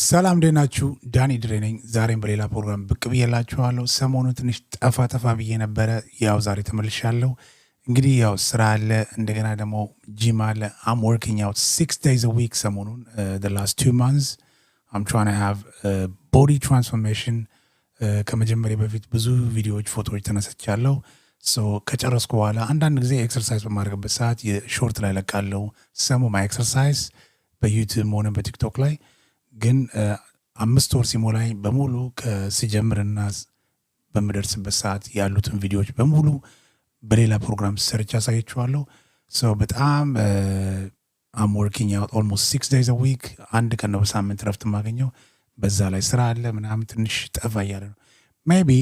ሰላም እንዴት ናችሁ? ዳኒ ድሬ ነኝ። ዛሬም በሌላ ፕሮግራም ብቅ ብዬላችኋለሁ። ሰሞኑን ትንሽ ጠፋ ጠፋ ብዬ ነበረ። ያው ዛሬ ተመልሻለሁ። እንግዲህ ያው ስራ አለ፣ እንደገና ደግሞ ጂም አለ። I'm working out 6 days a week ሰሞኑን the last 2 months I'm trying to have body transformation። ከመጀመሪያ በፊት ብዙ ቪዲዮዎች፣ ፎቶዎች ተነስቻለሁ። So ከጨረስኩ በኋላ አንዳንድ ጊዜ exercise በማድረግበት ሰዓት የ short ላይ ለቃለው some of my exercise በ YouTube ሆነ በ TikTok ላይ። ግን 5 ወር ሲሞላኝ በሙሉ ሲጀምርና በምደርስበት ሰዓት ያሉትን ቪዲዮዎች በሙሉ በሌላ ፕሮግራም ሰርቼ አሳያችኋለሁ። So በጣም I'm working out almost 6 days a week። አንድ ቀን ነው በሳምንት ረፍት የማገኘው። በዛ ላይ ስራ አለ ምናምን ትንሽ ጠፋ እያለ ነው። Maybe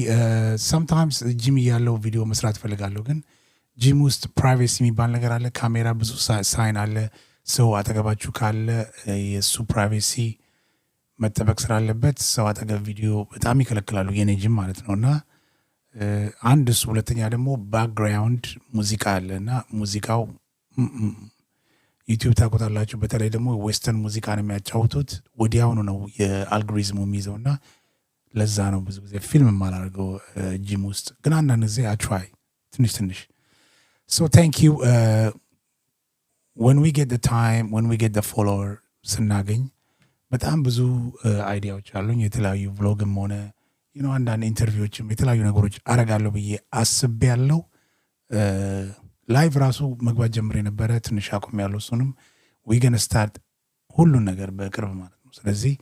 sometimes ጂም እያለው ቪዲዮ መስራት እፈልጋለሁ፣ ግን ጂም ውስጥ privacy የሚባል ነገር አለ። ካሜራ ብዙ sign አለ። ሰው አጠገባችሁ ካለ የእሱ privacy መጠበቅ ስላለበት ሰው አጠገብ ቪዲዮ በጣም ይከለክላሉ፣ የኔ ጂም ማለት ነው። እና አንድ እሱ፣ ሁለተኛ ደግሞ background ሙዚቃ አለ እና ሙዚቃው YouTube ታውቁታላችሁ። በተለይ ደግሞ western ሙዚቃ ነው የሚያጫውቱት። ወዲያውኑ ነው የአልጎሪዝሙ የሚይዘው እና ለዛ ነው ብዙ ጊዜ ፊልም የማላደርገው ጂም ውስጥ። ግን አንዳንድ ጊዜ I try ትንሽ ትንሽ። So thank you. When we get time, when we get follower ስናገኝ በጣም ብዙ idea ዎች አሉኝ። የተለያዩ vlog ም ሆነ አንዳንድ interview ዎችም የተለያዩ ነገሮች አረጋለሁ ብዬ አስቤያለሁ። Live ራሱ መግባት ጀምሬ የነበረ ትንሽ አቁሜያለሁ። እሱንም we gonna start ሁሉን ነገር በቅርብ ማለት ነው። ስለዚህ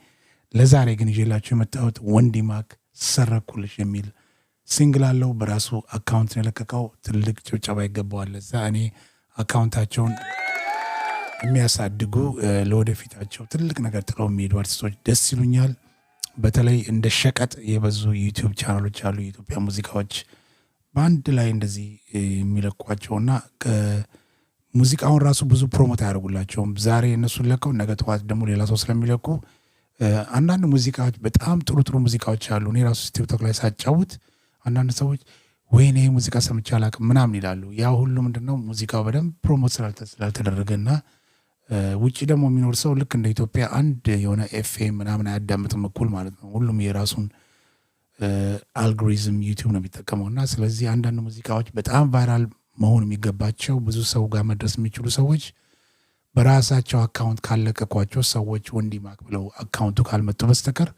ለዛሬ ግን ይዤላችሁ የመጣሁት ወንዲ ማክ ሰረኩልሽ የሚል single አለው። በራሱ account ነው የለቀቀው። ትልቅ ጭብጨባ ይገባዋል። ለዛ እኔ account ኣቸውን የሚያሳድጉ ለወደፊታቸው ትልቅ ነገር ጥለው የሚሄዱ አርቲስቶች ደስ ይሉኛል። በተለይ እንደ ሸቀጥ የበዙ YouTube ቻናሎች አሉ። የኢትዮጵያ ሙዚቃዎች በአንድ ላይ እንደዚህ የሚለቋቸውና ሙዚቃውን ራሱ ብዙ promote አያደርጉላቸውም። ዛሬ እነሱን ለቀው ነገ ጠዋት ደግሞ ሌላ ሰው ስለሚለቁ አንዳንድ ሙዚቃዎች በጣም ጥሩ ጥሩ ሙዚቃዎች አሉ። እኔ ራሱ TikTok ላይ ሳጫውት አንዳንድ ሰዎች ወይኔ ሙዚቃ ሰምቼ አላውቅም ምናምን ይላሉ። ያ ሁሉ ምንድነው ሙዚቃው በደንብ promote ስላልተደረገና ውጭ ደግሞ የሚኖር ሰው ልክ እንደ ኢትዮጵያ አንድ የሆነ ኤፍኤም ምናምን አያዳምጥም እኩል ማለት ነው። ሁሉም የራሱን algorithm YouTube ነው የሚጠቀመው እና ስለዚህ አንዳንድ ሙዚቃዎች በጣም viral መሆን የሚገባቸው ብዙ ሰው ጋር መድረስ የሚችሉ ሰዎች በራሳቸው account ካለቀቋቸው ሰዎች ወንዲ ማክ ብለው account ኡ ካልመጡ በስተቀር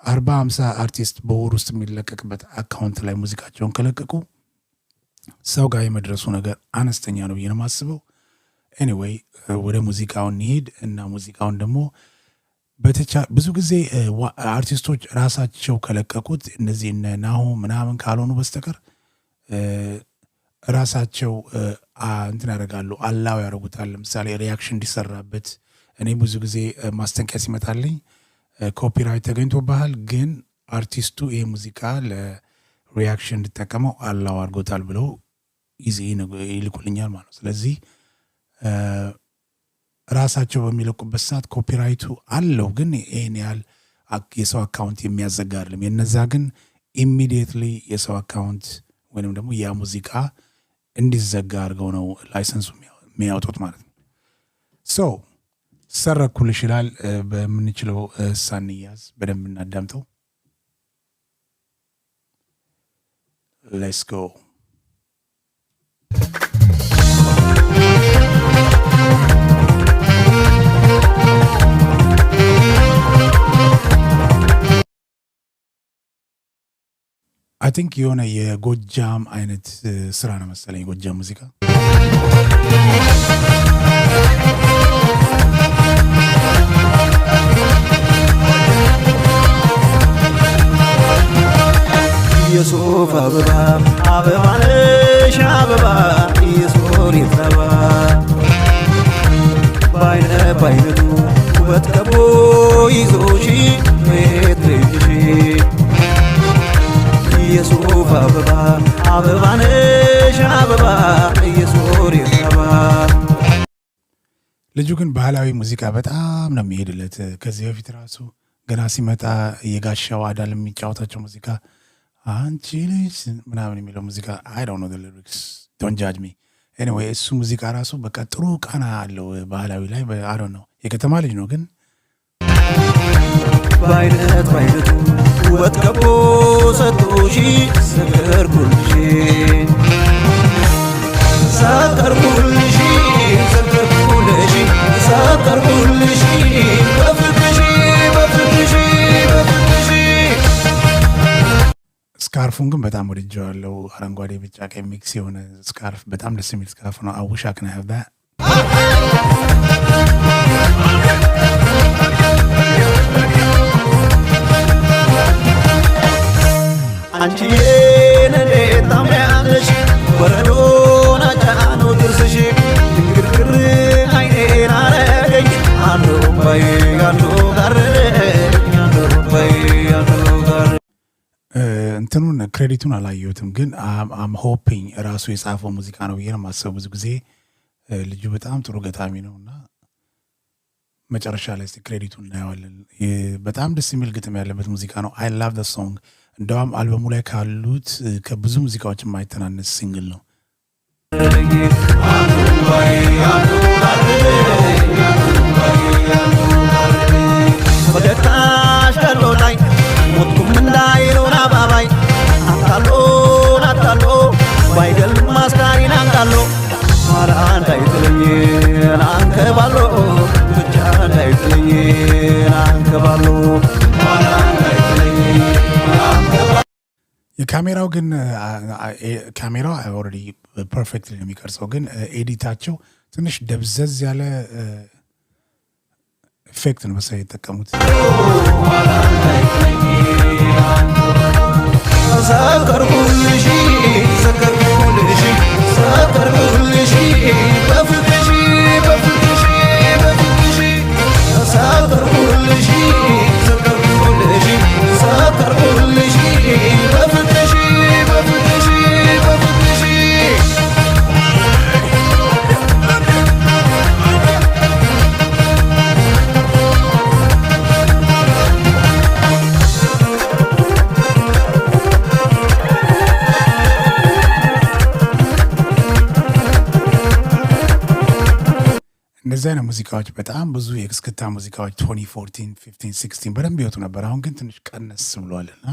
40 50 አርቲስት በወር ውስጥ የሚለቀቅበት account ላይ ሙዚቃቸውን ከለቀቁ ሰው ጋር የመድረሱ ነገር አነስተኛ ነው ብዬ ነው የማስበው። Anyway ወደ ሙዚቃውን እንሂድ እና ሙዚቃውን ደግሞ ብዙ ጊዜ አርቲስቶች ራሳቸው ከለቀቁት እነዚህ እነ ናሁ ምናምን ካልሆኑ በስተቀር ራሳቸው እንትን ያደርጋሉ፣ allow ያደርጉታል። ለምሳሌ reaction እንዲሰራበት እኔ ብዙ ጊዜ ማስጠንቀቂያ ሲመጣልኝ copyright ተገኝቶብሃል፣ ግን አርቲስቱ ይሄ ሙዚቃ ለ reaction እንድጠቀመው allow አድርጎታል ብለው ይልኩልኛል ማለት ነው። ስለዚህ ራሳቸው በሚለቁበት ሰዓት copyright ኡ አለው፣ ግን ይህን ያህል የሰው account የሚያዘጋ አይደለም። የነዛ ግን immediately የሰው account ወይንም ደግሞ ያ ሙዚቃ እንዲዘጋ አድርገው ነው license ኡ የሚያወጡት ማለት ነው። So ሰረኩልሽ ይላል። በምንችለው ሳንያዝ በደንብ እናዳምጠው። Let's go. I think የሆነ የጎጃም አይነት ስራ ነው መሰለኝ፣ የጎጃም ሙዚቃ። የሱፍ አበባ አበባ ነሽ አበባ የሶሪት አበባ በአይነ በአይነቱ ውበት ከቦ ይዞሽ ቤት ልጅሽ የሱፍ አበባ አበባ ነሽ አበባ የሶሪት አበባ። ልጁ ግን ባህላዊ ሙዚቃ በጣም ነው የሚሄድለት። ከዚህ በፊት ራሱ ገና ሲመጣ የጋሻው አዳል የሚጫወታቸው ሙዚቃ አንቺ ልጅ ምናምን የሚለው ሙዚቃ፣ I don't know the lyrics, don't judge me። Anyway እሱ ሙዚቃ ራሱ በቃ ጥሩ ቃና አለው ባህላዊ ላይ። I don't know የከተማ ልጅ ነው ግን በአይነት በአይነቱ ውበት ከቦ ሰጥቶሽ ሰከርኩልሽ ሰከርኩልሽ ሰከርኩልሽ ሰከርኩልሽ በፍቅርሽ በፍቅርሽ በፍቅርሽ። Scarf ኡን ግን በጣም ወድጀዋለሁ። አረንጓዴ፣ ቢጫ፣ ቀይ mix የሆነ scarf በጣም ደስ የሚል scarf ነው። I wish I can have that. አንቺዬ እንዴት ታምሪያለሽ በረዶ ናጫኖ ጥርስሽ ድንግርግር አይኔን አረገኝ አንዱ ባይ አንዱ ጋረደኝ አንዱ ባይ አንዱ ጋር። እንትኑን credit ኡን አላየሁትም፣ ግን I'm hoping ራሱ የጻፈው ሙዚቃ ነው ብዬ ነው የማስበው። ብዙ ጊዜ ልጁ በጣም ጥሩ ገጣሚ ነው እና መጨረሻ ላይ እስኪ credit ኡን እናየዋለን። በጣም ደስ የሚል ግጥም ያለበት ሙዚቃ ነው። I love the song። እንደውም አልበሙ ላይ ካሉት ከብዙ ሙዚቃዎች የማይተናነስ single ነው። አንዱ ባይ አንዱ ጋረደኝ አንዱ ባይ አንዱ ጋረደኝ ፈገግታሽ ቀሎታኝ ሞትኩም እንዳይሉን አባባይ አታሎ አታሎ ባይገልም አስካሪን አንቃሎ ኋላ እንዳይጥለኝ አንከባሎ ብቻ እንዳይጥለኝ አንከባሎ ኋላ እንዳይጥለኝ። የካሜራው ግን ካሜራው already perfect ነው የሚቀርጸው፣ ግን edit ኣቸው ትንሽ ደብዘዝ ያለ effect ነው መሰለኝ የተጠቀሙት። ሰከርኩልሽ ሰከርኩልሽ ሰከርኩልሽ በፍቅርሽ በፍቅርሽ በፍቅርሽ ሰከርኩልሽ ሰከርኩልሽ ሰከርኩልሽ በፍቅርሽ በፍቅርሽ በፍቅርሽ። እንደዚህ አይነት ሙዚቃዎች በጣም ብዙ የእስክስታ ሙዚቃዎች 2014፣ 15፣ 16 በደንብ ይወጡ ነበር። አሁን ግን ትንሽ ቀነስ ብሏል እና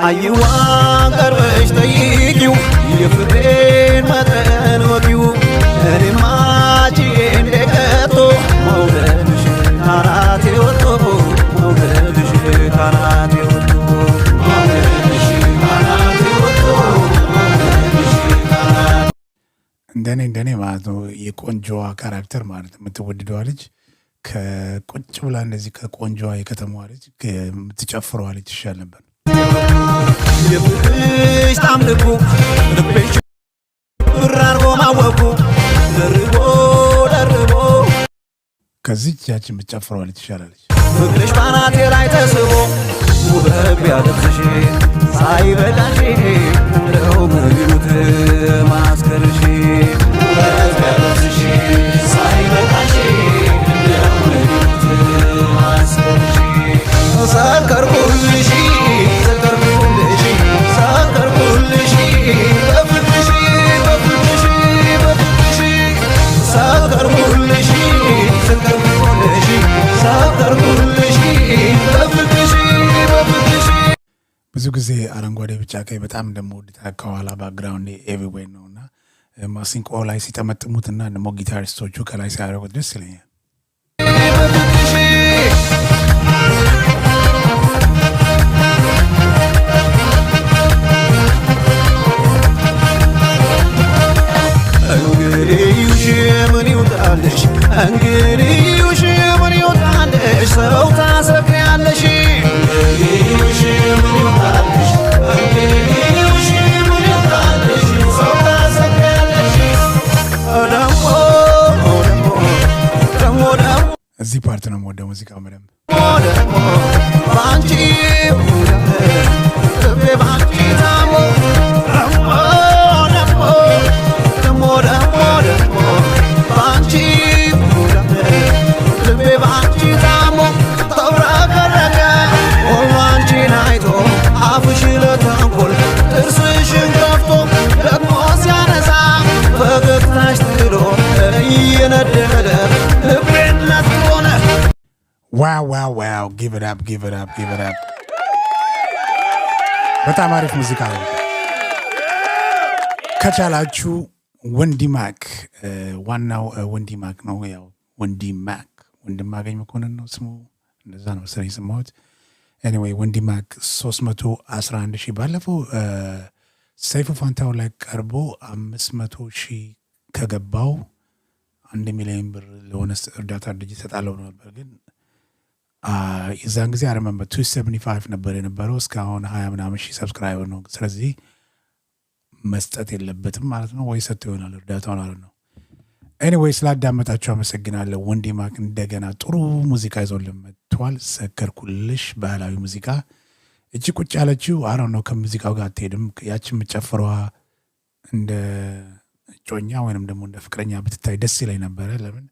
አይዋን ቀርበሽ ጠይቂው የፍቅሬን መጠን ወቂው እኔማ ችዬ እንደቀጦ መውደድሽ ካናቴ ወጥቶ መውደድሽ ካናቴ ወጥቶ መውደድሽ ካናቴ ወጥቶ መውደድሽ ካናቴ። እንደኔ ማለት ነው የቆንጆዋ character ማለት ነው የምትወድደዋ ልጅ ከቁጭ ብላ እንደዚህ ከቆንጆዋ የከተማዋ ልጅ የምትጨፍረዋ ልጅ ይሻል ነበር። የፍቅርሽ ታምልኩ ልቤሽ ብር አርጎ ማወቁ ደርቦ ደርቦ ከዚች ያችን የምትጨፍረዋ ልጅ ትሻላለች። ፍቅርሽ ባናቴ ላይ ተስቦ ውበት ቢያለብስሽ ሳይበላሽ እንደው ምን ይሉት ማስከርሽ ውበት ቢያለብስሽ ሳይበላሽ እንደው ምን ይሉት ማስከርሽ ሰከርኩልሽ ሰከርኩልሽ ሰከርኩልሽ በፍቅርሽ በፍቅርሽ በፍቅርሽ ሰከርኩልሽ ሰከርኩልሽ ሰከርኩልሽ በፍቅርሽ በፍቅርሽ። ብዙ ጊዜ አረንጓዴ፣ ቢጫ፣ ቀይ በጣም እንደምወድ ከኋላ background everywhere ነው እና ማሲንቆ ላይ ሲጠመጥሙት እና ደግሞ ጊታሪስቶቹ ከላይ ሲያደርጉት ደስ ይለኛል። በፍቅርሽ። እንግዲህ ምን ይውጣልሽ እንግዲህ ምን ይውጣልሽ ሰው ታሰክሪያለሽ እንግዲህ ምን ይውጣልሽ እንግዲህ ምን ይውጣልሽ ሰው ታሰክሪያለሽ ደሞ ደሞ ደሞ ደሞ። እዚህ part ነው የምወደው ሙዚቃው በደንብ። ደሞ ባንቺ ልቤ ባንቺ ታሞ ደሞ ደሞ ደሞ ደሞ ደሞ ባንቺ ገደለ ልቤን ነጥቆነ። Wow! Give it up, give it up, give it up! በጣም አሪፍ ሙዚቃ ነው። ከቻላችሁ ወንዲ ማክ፣ ዋናው ወንዲ ማክ ነው። ያው ወንዲ ማክ፣ ወንድማገኝ መኮንን ነው ስሙ፣ እንደዛ ነው መሰለኝ የሰማሁት። Anyway፣ ወንዲ ማክ 311 ሺህ፣ ባለፈው ሰይፉ ፋንታሁን ላይ ቀርቦ 500 ሺህ ከገባው 1 ሚሊዮን ብር ለሆነ እርዳታ ድርጅት እሰጣለሁ ብሎ ነበር። ግን የዛን ጊዜ I remember 275 ነበር የነበረው። እስካሁን 20 ምናምን ሺህ subscriber ነው። ስለዚህ መስጠት የለበትም ማለት ነው፣ ወይ ሰጥቶ ይሆናል እርዳታውን ማለት ነው። Anyway፣ ስላዳመጣችሁ አመሰግናለሁ። ወንዲ ማክ እንደገና ጥሩ ሙዚቃ ይዞልን መጥቷል። ሰከርኩልሽ ባህላዊ ሙዚቃ። እቺ ቁጭ ያለችው I don't know፣ ከሙዚቃው ጋር አትሄድም። ያችን የምትጨፍረዋ እንደ እጮኛ ወይንም ደግሞ እንደ ፍቅረኛ ብትታይ ደስ ይለኝ ነበረ። ለምን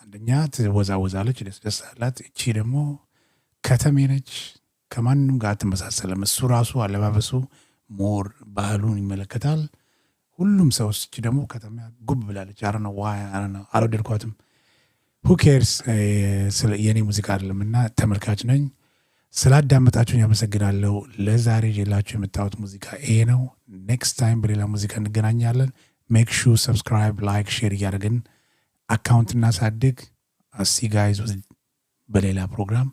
አንደኛ ትወዛወዛለች፣ ደስ ደስ አላት። እቺ ደግሞ ከተሜ ነች፣ ከማንም ጋር አትመሳሰልም። እሱ ራሱ አለባበሱ more ባህሉን ይመለከታል። ሁሉም ሰው፣ እቺ ደግሞ ከተማ ጉብ ብላለች። I don't know why፣ አልወደድኳትም። Who cares? የእኔ ሙዚቃ አይደለም እና ተመልካች ነኝ። ስላዳመጣችሁኝ አመሰግናለሁ። ለዛሬ ይዤላችሁ የመጣሁት ሙዚቃ ይሄ ነው። Next time በሌላ ሙዚቃ እንገናኛለን። Make sure subscribe፣ like፣ share እያደረግን account እናሳድግ። See you guys በሌላ ፕሮግራም።